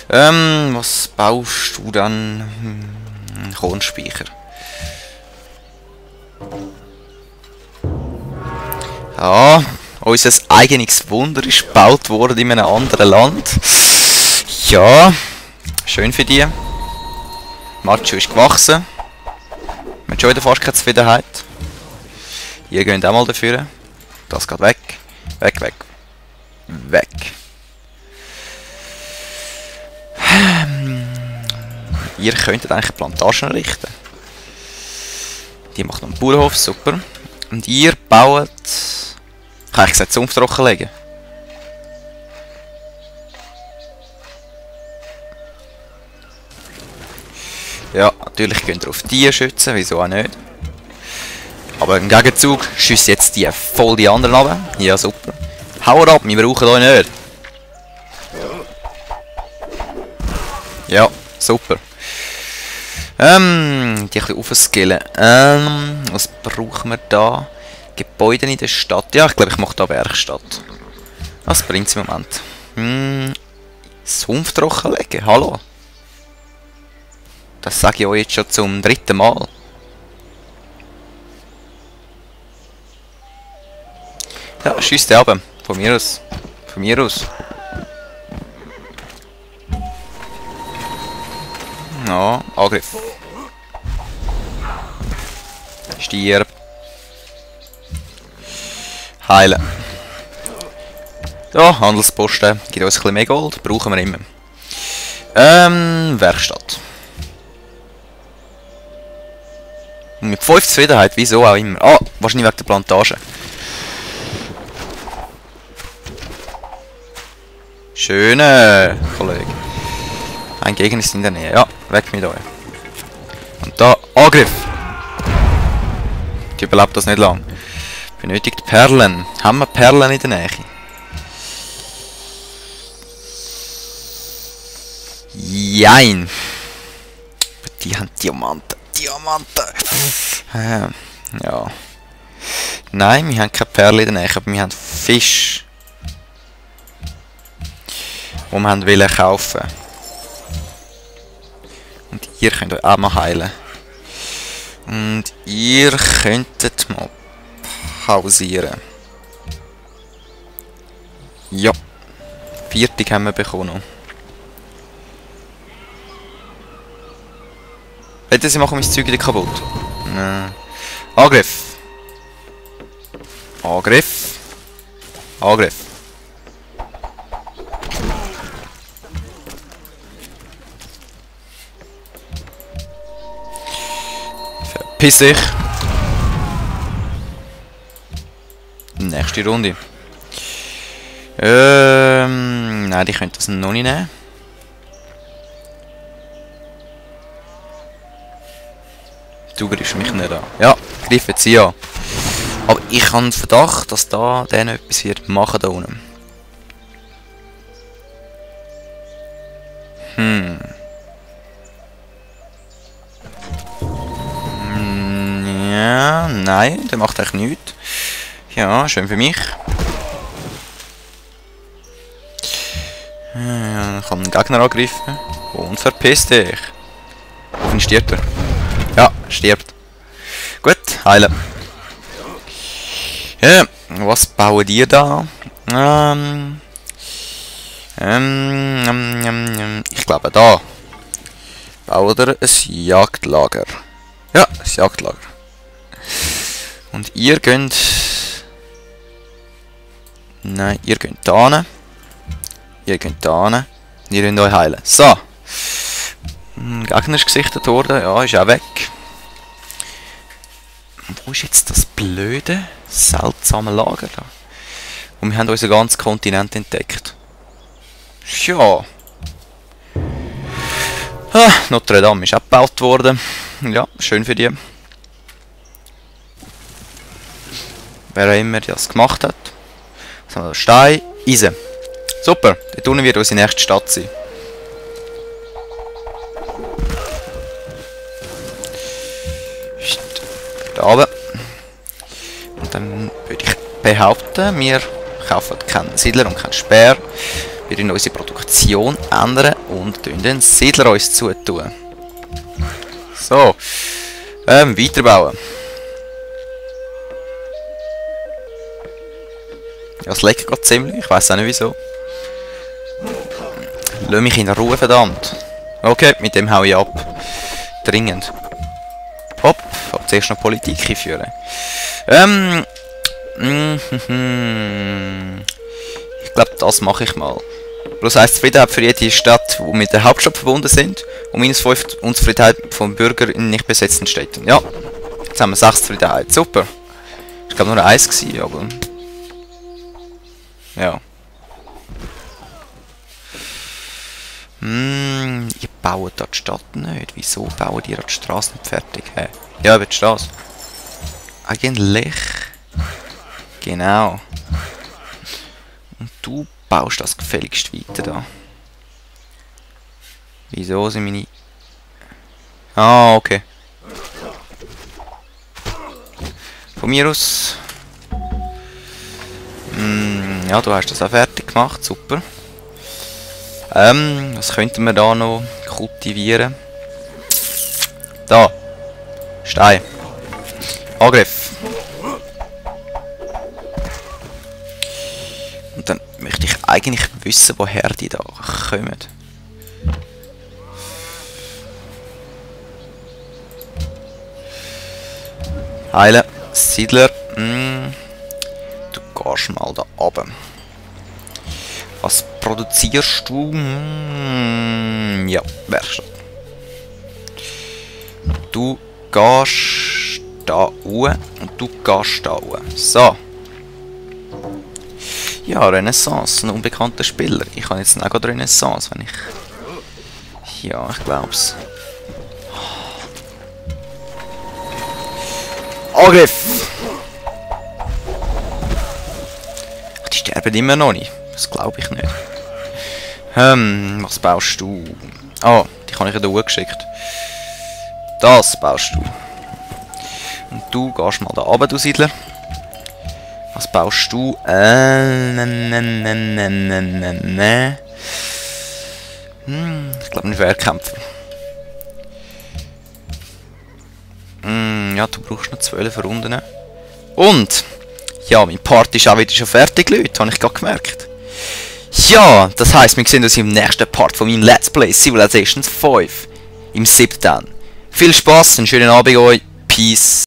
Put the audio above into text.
Was baust du dann? Kornspeicher. Ja, unser eigenes Wunder ist gebaut worden in einem anderen Land. Ja, schön für die. Macho ist gewachsen. Wir haben schon wieder fast keine Zufriedenheit. Ihr geht auch mal dafür. Das geht weg. Weg, weg. Weg. Ihr könntet eigentlich Plantagen errichten. Die macht noch einen Bauernhof, super. Und ihr baut... Kann ich gesagt, Sumpf trockenlegen? Ja, natürlich könnt ihr auf die schützen, wieso auch nicht. Aber im Gegenzug schiessen jetzt die voll die anderen runter. Ja, super. Haut ab, wir brauchen euch nicht. Ja, super. Die ein bisschen aufskillen. Was brauchen wir da? Gebäude in der Stadt. Ja, ich glaube, ich mache da Werkstatt. Was bringt es im Moment? Sumpf trockenlegen, hallo? Das sage ich euch jetzt schon zum 3. Mal. Ja, schiesst ab. Von mir aus. Von mir aus. Ja, Angriff. Stirb. Heilen. Ja, Handelsposten. Gibt uns ein bisschen mehr Gold. Brauchen wir immer. Werkstatt. Und mit 5 Zufriedenheit, wieso auch immer. Ah, wahrscheinlich wegen der Plantage. Schöne Kollege. Ein Gegner ist in der Nähe. Ja, weg mit euch. Und da, Angriff! Die überlebt das nicht lang. Benötigt Perlen. Haben wir Perlen in der Nähe? Jein. Die haben Diamanten. Diamanten. Ja. Nein, wir haben keine Perle in der Nähe, aber wir haben Fisch. Die wir wollen kaufen. Und ihr könnt euch auch mal heilen. Und ihr könntet mal pausieren. Ja. 40 haben wir bekommen. Hätten sie machen mein Zeug wieder kaputt. Angriff. Angriff. Angriff. Verpiss dich. Nächste Runde. Nein, die könnt das noch nicht nehmen. Du greifst mich nicht an. Ja, greifen sie an. Aber ich habe den Verdacht, dass da der etwas wird machen da unten. Ja, nein, der macht eigentlich nichts. Ja, schön für mich. Ja, ich kann den Gegner angreifen. Und verpiss dich. Hoffentlich stirbt er. Ja, stirbt. Gut, heilen. Ja, was bauen die da? Ich glaube da. Baut er ein Jagdlager. Ja, ein Jagdlager. Und ihr könnt... Nein, ihr könnt da hin. Ihr könnt da hin. Und ihr könnt euch heilen. So. Ein Gegner ist gesichtet worden. Ja, ist auch weg. Wo ist jetzt das blöde, seltsame Lager da? Und wir haben unseren ganzen Kontinent entdeckt. Ja. Ah, Notre Dame ist auch gebaut worden. Ja, schön für die. Wer auch immer das gemacht hat. Was haben wir da? Stein, Eisen. Super, dort unten wird unsere nächste Stadt sein. Da oben. Und dann würde ich behaupten, wir kaufen keinen Siedler und keinen Speer. Wir in unsere Produktion Fraktion ändern und den Siedler uns zutun. So. Weiterbauen. Ja, es leckt gerade ziemlich. Ich weiß auch nicht wieso. Lass mich in Ruhe, verdammt. Okay, mit dem hau ich ab. Dringend. Hopp, hab zuerst noch Politik einführen. Ich glaube, das mache ich mal. Plus 1 Zufriedenheit für jede Stadt, die mit der Hauptstadt verbunden sind. Und -5 Unzufriedenheit von Bürgern in nicht besetzten Städten. Ja, jetzt haben wir 6 Zufriedenheit. Super. Ich glaube nur 1 gewesen, aber... Ja. Ihr baut da die Stadt nicht. Wieso bauen ihr die Straße nicht fertig? Hey. Ja, über die Straße. Eigentlich. Genau. Und du baust das gefälligst weiter da. Wieso sind meine... Ah, okay. Von mir aus... ja, du hast das auch fertig gemacht. Super. Was könnten wir da noch kultivieren? Da. Stein. Angriff. Und dann möchte ich eigentlich wissen, woher die da kommen. Heilen. Siedler. Du gehst mal da runter. Was produzierst du? Ja, Werkstatt. Du gehst da hoch und du gehst da hoch. So. Ja, Renaissance, ein unbekannter Spieler. Ich habe jetzt auch gerade Renaissance, wenn ich... Ja, ich glaub's. Angriff! Ach, die sterben immer noch nicht. Das glaube ich nicht. Was baust du? Ah, die habe ich ja da hochgeschickt. Das baust du. Und du gehst mal da runter, du Siedler. Was baust du? Ich glaube, ein Schwerkämpfer. Ja, du brauchst noch 12 Runden. Und, ja, mein Part ist auch wieder schon fertig, Leute, habe ich gerade gemerkt. Ja, das heisst, wir sehen uns im nächsten Part von meinem Let's Play Civilization 5 im 7. Viel Spaß, einen schönen Abend euch. Peace.